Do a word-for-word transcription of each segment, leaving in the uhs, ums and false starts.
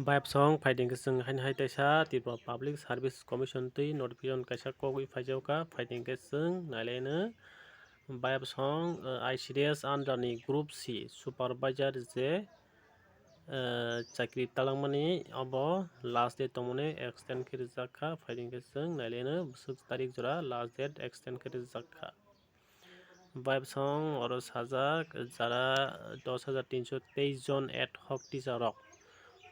Bayapsong phaiding khe chwng haino hai teisa Tripura Public Service Commission twi notification kaisa kogwi phaijao kha, phaiding khe chwng nailaino. Bayapsong, uh, I C D S under ni Group C supervisor je, uh, chakri talangmani obo last date tongmani extend khe rijak kha, phaiding khe chwng nailaino bwswk tarik jora last date extend khe rijak kha. Bayapsong oro sajak jara dos hajar tinso teis jon ad hoc teacher rok.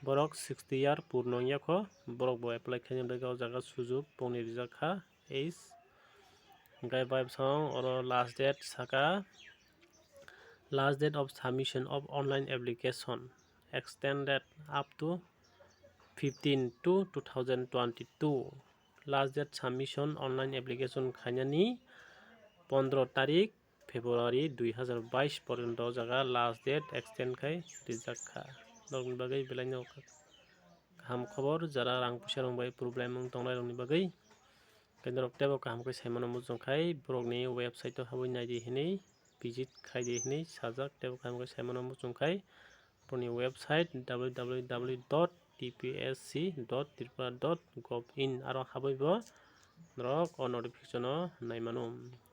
Borok sixty year purno wngya kho, borok bo apply khaina bagwi o jaga sujuk pongni rijak kha. Eis. Hwnkhe bayapsong oro last date saka, last date of submission of online application extended up to fifteen two two thousand twenty-two. Last date submission online application khainani pondro tarik February dui hazar bais porjonto o jaga last date extend khai rijak kha. Norokni bagwi belaino kaham khobor, jara rang puisa rok bai problem wng tongnai rokni bagwi. Hwnkhe norok teibo kaham khe saimano muchung khai borokni website o habwi naidi hinwi, visit khaidi hinwi sajak, teibo kaham khe saimano muchung khai borokni website W W W dot T P S C dot tripura dot gov in aro habwi bo norok o notification o naimano,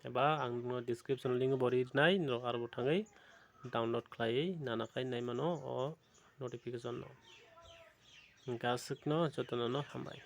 eba ang no description link bo rinai, norok aro bo thangwi download khlaiwi nana khai naimano o notification no. Hwnkhe aswkno jotono no hambai.